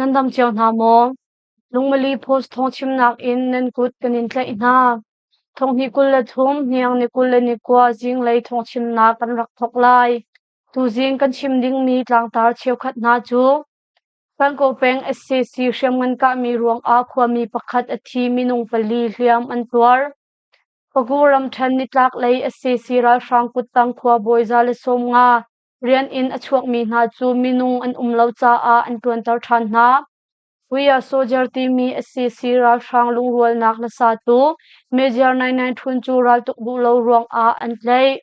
Nan dam cio hna maw? Lungmali Post thawngchimnak in nan kut kan in tlaih hna. Thonghnih 23, hniang ni 21 zinglei thawngchimnak kan rak thawk lai. Tuzing kan chim dingmi tlangtar cheukhat hna cu Kankaw peng SAC hriamngan kahmi ruangah khuami pakhat a thi minung pali hliam an tuar. Pagu ramṭhen nitlak lei SAC ralhrang kuttang khuabawi 150 rian in a chuakmi hna cu minung an um lo caah an ṭuanter ṭhan hna. We are soldier timi SAC ralhrang lungrualnak hlasatu Major Nai Nai Htun cu raltuk duh lo ruangah an tlaih.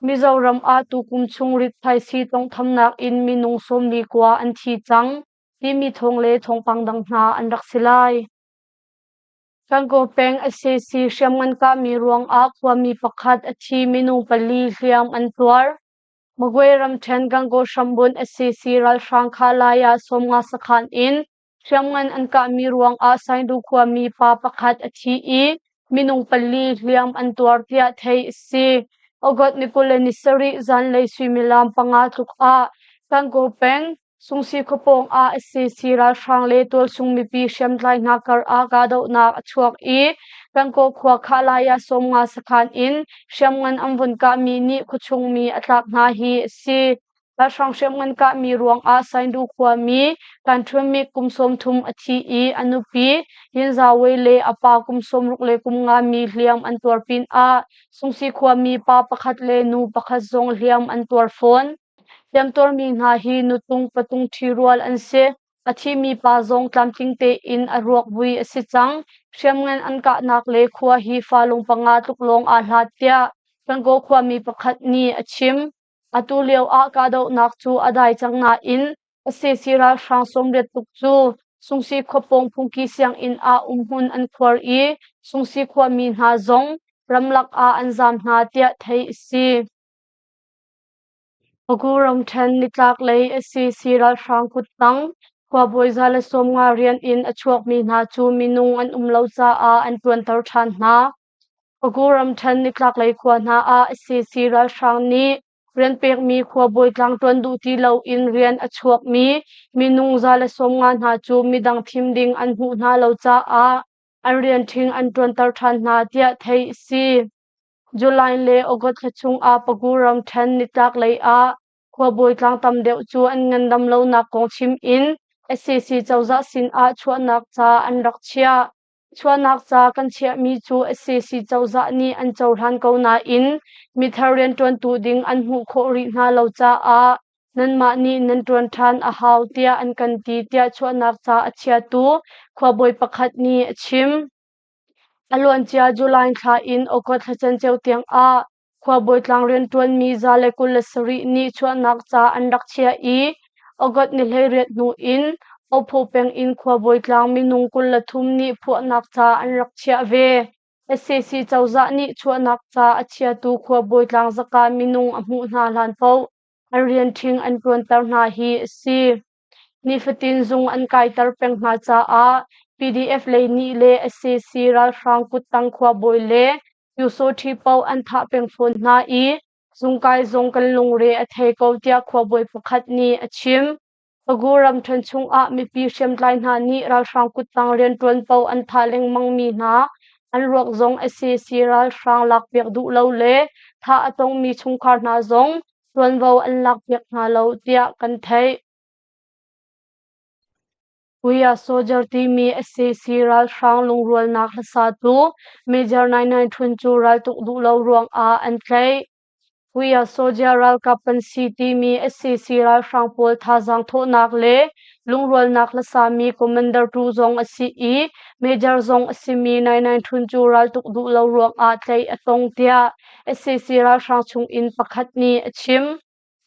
Mizoram ah tukum chung rithaisii tawnghthamnak in minung 49 an thi cang timi thawng le thawngpang dang hna an rak si lai. Kankaw peng SAC hriamngan kahmi ruangah khuami pakhat a thi minung pali hliam an tuar. Magwe ramṭhen Gangaw hrambunh SAC ralhrang kha lai ah 50 sakhan in Hriamngan an kahmi ruangah Saindu khuami pa pakhat a thi i minung pali hliam an tuar tiah theih a si. August ni 27 zanlei suimilam 5 tluk ah Gangaw peng Sungsi khuapawng ah sac ralhrang le tualchung mipi hriamtlai hna kar ah kahdohnak a chuak i Gangaw khua Khahlai ah 50 sakhan in hriamngan an vun kahmi nih khuachung mi a tlak hna hi a si. Ralhrang hriamngan kahmi ruangah Saindu khuami Kanṭhumik kum 30 a thi i a nupi Yinzawei le a pa kum 65 mi hliam an tuar pinah Sungsi khuami pa pakhat le nu pakhat zong hliam an tuar fawn. Hliamtuarmi hna hi nutung patung ṭhirual an si. A thimi pa zong tlamtling tein a ruak vui a si cang. Hriamngan an kahnak le khua hi falung panga tluk lawng aa hlat tiah Gangaw khuami pakhat nih a chim. Atu lio ah kahdohnak cu a dai cang nain sac ralhrang 80 tuk cu Sungsi khuapawng phungki sianginn ah umhmun an khuar i Sungsi khuami hna zong ramlak ah an zaam hna tiah theih a si. Pagu ramṭhen nitlaklei sac ralhrang kuttang khuabawi 150 rian in a chuakmi hna cu minung an um lo caah an ṭuanter ṭhan hna. Pagu ramṭhen nitlaklei khua hna ah sac ralhrang nih rian pekmi khuabawi tlangṭuan duh ti loin rian a chuakmi minung 150 hna cu midang thim ding an hmuh hna lo caah an rian ṭhing an ṭuanter ṭhan hna tiah theih a si. July le August thla chung ah Pagu ramṭhen nitlaklei ah khuabawi tlang tam deuh cu an ngandam lonak kong chim in sac cozah sin ah chuahnak ca an rak chiah. Chuahnak ca kan chiahmi cu sac cozah nih an cohlan ko nain mithar rianṭuantu ding an hmuh khawh rih hna lo caah nanmah nih nan ṭuan ṭhan a hau tiah an kan ti tiah chuahnak ca a chiatu khuabawi pakhat nih a chim. A luancia July thla in August thla canceo tiang ah Khuabawi tlang rianṭuanmi 127 nih chuahnak ca an rak chiah i August ni 18 hnu in Opho peng in khuabawi tlang minung 23 nih phuahnak ca an rak chiah ve. Sac cozah nih chuahnak ca a chiatu khuabawi tlang zaka minung a hmuh hna hlan paoh an rian ṭhing an ṭuanter hna hi a si. Nifatin zung an kaiter peng hna caah PDF lei nih le sac ralhrang kuttang khuabawi le Pyusawṭhi paoh an thah peng fawn hna i zungkai zong kan lungre a thei ko tiah khuabawi pakhat nih a chim. Pagu ramṭhen chungah mipi hriamtlai hna nih ralhrang kuttang rianṭuan paoh an thah lengmangmi hna an ruak zong sac ralhrang lakpiak duh lo le thah a tongmi chungkhar hna zong ṭuanvo an lakpiak hna lo tiah kan theih. We are soldier timi sac ralhrang lungrualnak hlasatu Major Nai Nai Htun cu raltuk duh lo ruangah an tlaih. We are soldier ralkap kan si timi sac ralhrang pawl thazaang thawhnak le lungrualnak hlasami commander tu zong a si i Major zong a simi Nai Nai Htun cu raltuk duh lo ruangah tlaih a tong tiah sac ralhrang chungin pakhat nih a chim.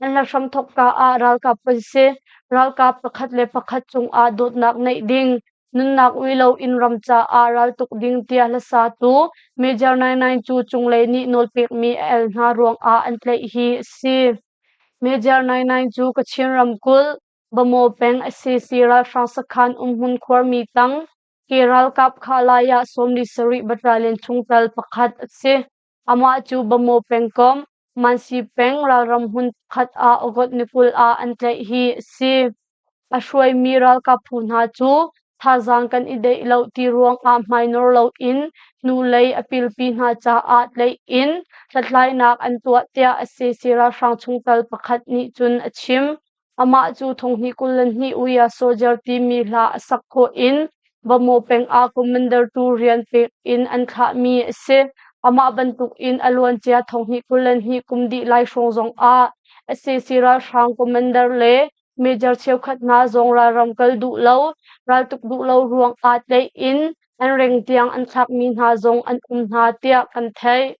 An hla hramthawkka ah ralkap kan si. Ralkap pakhat le pakhat cungah dawtnak neih ding, nunnak ui loin ram caah raltuk ding tiah hlasatu Major Nai Nai cu cunglei nih nawlpekmi a el hna ruangah an tlaih hi a si. Major Nai Nai cu Kachin ramkulh, Bamaw peng sac ralhrang sakhan umhmun khuarmi tang ke ralkap kha-lai ah 47 battalion chungtel pakhat a si. Amah cu Bamaw pengkomh, Mansi peng ralram hmun pakhat ah August ni 20 ah an tlaih hi a si. A hruaimi ralkap phu hna cu thazaang kan i deih lo ti ruangah hmainor loin hnulei a pilpi hna caah tlaih in hlathlainak an tuah tiah sac ralhrang chungtel pakhat nih cun a chim. Amah cu thonghnih 22 We Are Soldier timi hla a sak khawh in Bamaw peng ah commander tu rian pek in an thlahmi a si. Amah bantuk in a luancia thonghnih 22 kum dih lai hrawng zong ah sac ralhrang commander le major cheukhat hna zong ralram kal duh lo, raltuk duh lo ruang ah tlaih in an reng tiang an thlakmi hna zong an um hna tiah kan theih.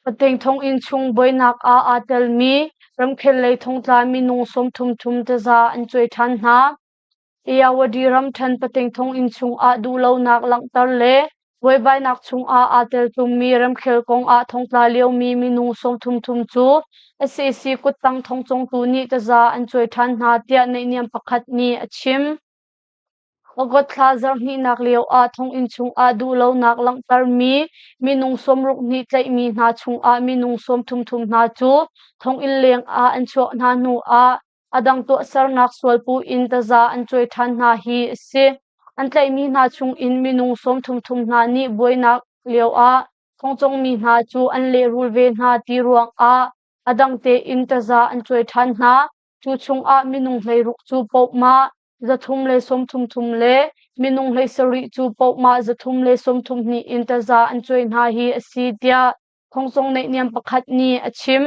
Pateng thonginn chung buainak ah aa telmi ramkhel lei thongtla minung 33 taza an cuai ṭhan hna. Ayeyarwady ramṭhen pateng thonginn chung ah duhlonak langhter le buaibainak chung ah aa teltummi ramkhel kong ah thongtla liomi minung 33 cu sac kuttang thongcongtu nih taza an cuai ṭhan hna tiah naihniam pakhat nih a chim. August thla zarhhnihnak lioah thonginn chungah duhlonak langhtermi minung 60 nih tlaihmi hna chungah minung 33 hna cu thonginn lengah an chuah hna hnuah a dang tuahsernak sualpuh in taza an cuai ṭhan hna hi a si. An tlaihmi hna chungin minung 33 hna nih buainak lioah thongcongmi hna cu an lehrul ve hna ti ruangah a dang tein taza an cuai ṭhan hna. Cu chungah minung 16 cu pohmah 333 le minung 17 cu pohmah 332 in taza an cuai hna hi a si tiah thongzong neihniam pakhat nih a chim.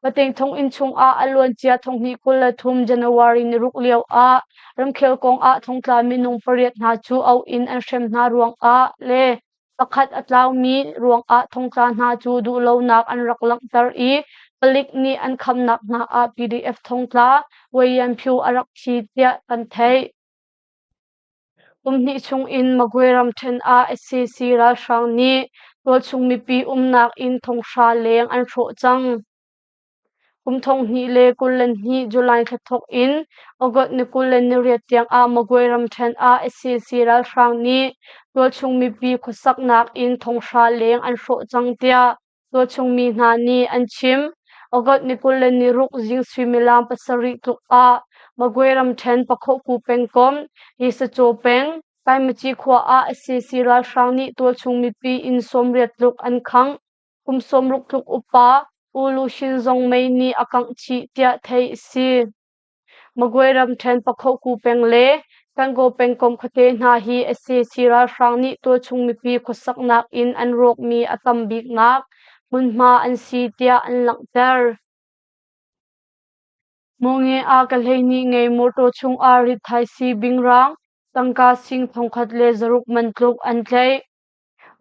Pateng thonginn chungah a luancia thonghnih 23 January ni ruk lio ah ramkhel kong ah thongtla minung pariat hna cu auh in an hrem hna ruangah le pakhat a tlaumi ruangah thongtla hna cu duhlonak an rak langhter i palik nih an khamnak hna ah PDF thongtla Wai Phyu a rak thi tiah kan theih. Kum hnih chung in Magwe ramṭhen ah sac ralhrang nih tualchung mipi umnak inn thonghra leng an hrawh cang. Kum 2022 July thla thawk in August ni 28 tiang ah Magwe ramṭhen ah sac ralhrang nih tualchung mipi khuasaknak inn thonghra leng an hrawh cang tiah tualchung mi hna nih an chim. August ni 26 zing suimilam 7 tluk ah Magwe ramṭhen Pakhohku pengkomh, Yisacaw peng, Taimaci khua ah sac ralhrang nih tualchung mipi inn 80 tluk an khangh. Kum 60 tluk upa U Lu Shin zong mei nih a kangh chih tiah theih a si. Magwe ramṭhen Pakhohku peng le Kangaw pengkomh khuate hna hi sac ralhrang nih tualchung mipi khuasaknak inn an rawkmi a tam biknak hmunhma an si tiah an langhter. Mawnge ah ka hleihnih ngei mawṭaw chungah rithaisii bingrang tangka sing 1600 man tluk an tlaih.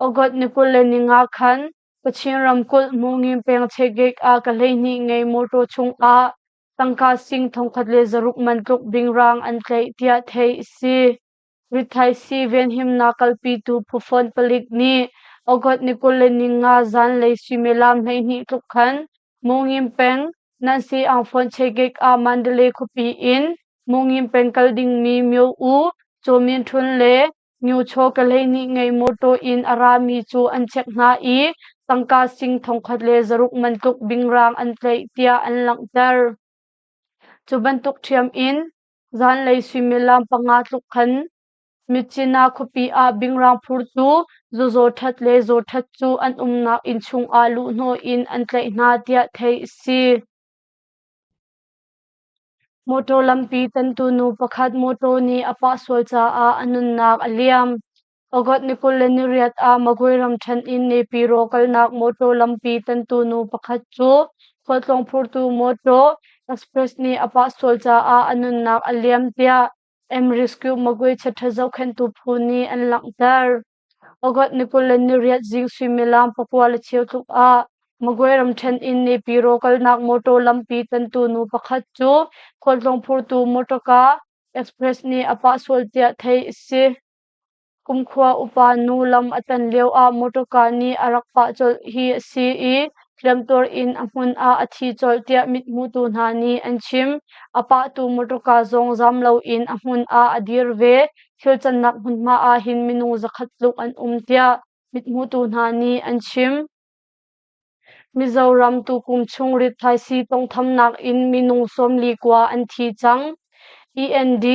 August ni 25 khan Kachin ramkulh Mungin peng Chegek ah ka 12 ngei mawṭaw chungah tangka sing 1600 man tluk bingrang an tlaih tiah theih a si. Rithaisii venhimnak kalpitu phufonh palik nih August ni 25 zanlei suimilam 12 tluk khan Mungin peng Nansi Angfon Chegek ah Mandalay khuapi in Mungin peng kal dingmi Myo U, Chaw Min Htun le Myochaw ka 12 ngei mawṭaw in a rami cu an check hna i tangka sing 1600 man tluk bingrang an tlaih tiah an langhter. Cu bantuk ṭhiam in zanlei suimilam 5 tluk khan Myitkyina khuapi ah bingrang phurtu Zaw That le Zaw That cu an umnak inn chungah luhhnawh in an tlaih hna tiah theih a si. Mawṭaw lampi tantu nu pakhat mawṭaw nih a pah sual caah a nunnak a liam. August ni 28 ah Magwe ramṭhen in Nepiro kalnak mawṭaw lampi tantu nu pakhat cu khualtlawng phurtu mawṭaw express nih a pah sual caah a nunnak a liam tiah M-Rescue Magwe chiaṭha zohkhenhtu phu nih an langhter. August ni 28 zing suimilam 9:15 tluk ah Magwe ramṭhen in Nepiro kalnak mawṭaw lampi tantu nu pakhat cu khualtlawng phurtu mawṭawka express nih a pah sual tiah theih a si. Kumkhua upa nu lam a tan lioah mawṭawka nih a rak pah colh hi a si i hliamtuar in a hmun ah a thi colh tiah mithmutu hna nih an chim. A pahtu mawṭawka zong zam loin a hmun ah a dir ve. Thil cannak hmunhma ah hin minung 100 tluk an um tiah mithmutu hna nih an chim. Mizoram tukum chung rithaisii tawnghthamnak in minung 49 an thi cang. END,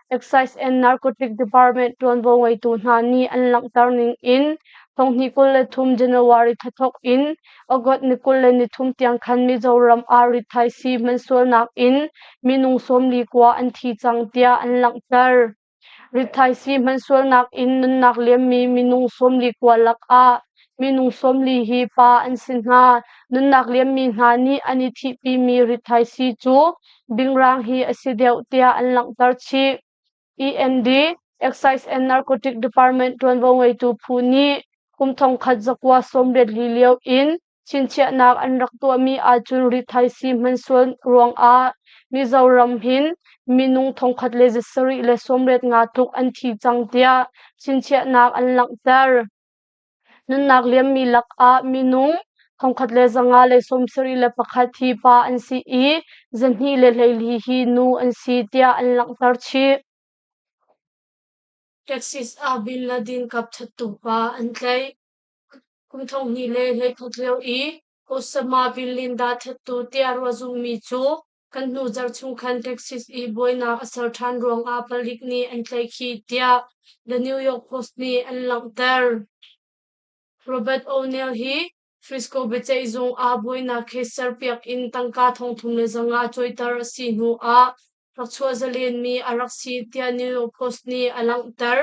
Excise and Narcotic Department ṭuanvo ngeitu hna nih an langhter ning in thonghnih 23 January thla thawk in August ni 23 tiang khan Mizoram ah rithaisii hmansualnak in minung 49 an thi cang tiah an langhter. Rithaisii hmansualnak in nunnak liammi minung 49 lakah minung 40 hi pa an si hna. Nunnak liammi hna nih an i thihpimi rithaisii cu bingrang hi a si deuh tiah an langhter chih. END, Excise and Narcotic Department ṭuanvo ngeitu phu nih kum thongkhat zakua sawmriat li lio in Chinchiahnak an rak tuahmi ahcun rithaisii hmansual ruangah Mizoram hin minung 1,785 tluk an thi cang tiah chinchiahnak an langhter. Nunnak liammi lakah minung 1,571 hi pa an si i 224 hi nu an si tiah an langhter chih. Texas ah Bin Laden kapthattu pa an tlaih. Kum 2021 lio i Osama bin Linda thattu tiah ruahzumhmi cu kan hnu zarh chung khan Texas i buainak a ser ṭhan ruangah palik nih an tlaihkhih tiah The New York Post nih an langhter. Robert O'Neill hi Frisco biaceihzung ah buainak case serpiak in tangka 3,500 cawiter a si hnu ah rak chuah zalenmi a rak si tiah New York Post nih a langhter.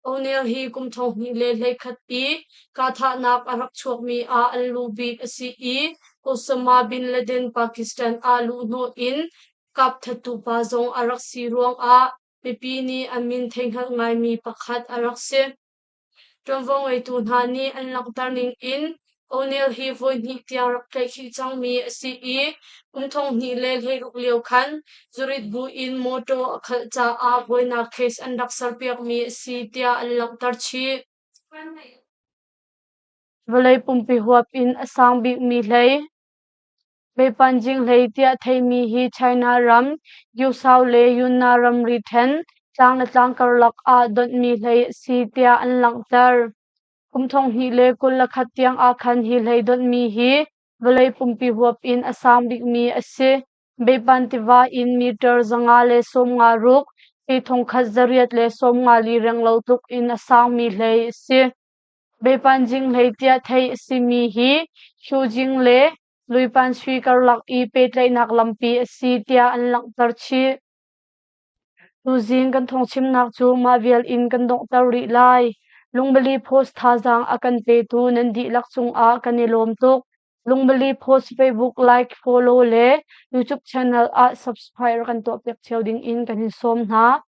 O'Neill hi kum 2021 i kahthahnak a rak chuakmi ah an lu bik a si i Osama bin Laden Pakistan ah luhhnawh in kapthattu pa zong a rak si ruangah mipi nih a min theihhngalh ngaimi pakhat a rak si. Ṭuanvo ngeitu hna nih an langhter ning in O'Neill hi voihnih tiang rak tlaihkhih cangmi a si i kum 2016 lio khan zurit bu in mawṭaw a khalh caah buainak case an rak serpiakmi a si tiah an langhter chih. Vawlei pumpi huap in a sang bikmi hlei Beipanjing hlei tiah theihmi hi China ram Guizhou le Yunnan ramri ṭhen tlang le tlang karlak ah donhmi hlei a si tiah an langhter. Kum 2021 tiang ah khan hi hlei donhmi hi vawlei pumpi huap in a sang bikmi a si. Beipan tiva in meter 556, fee 1854 renglo tluk in a sangmi hlei a si. Beipanjing hlei tiah theih a simi hi Hyujing le Luipansui karlak i pehtlaihnak lampi a si tiah an langhter chih. Tuzing kan thawngchimnak cu mah vial in kan donghter rih lai. Lungbali Post thazaang a kan petu nan dihlak cungah kan i lawm tuk. Lungbali Post Facebook like, follow le YouTube channel ah subscribe kan tuahpiak cio ding in kan in sawm hna.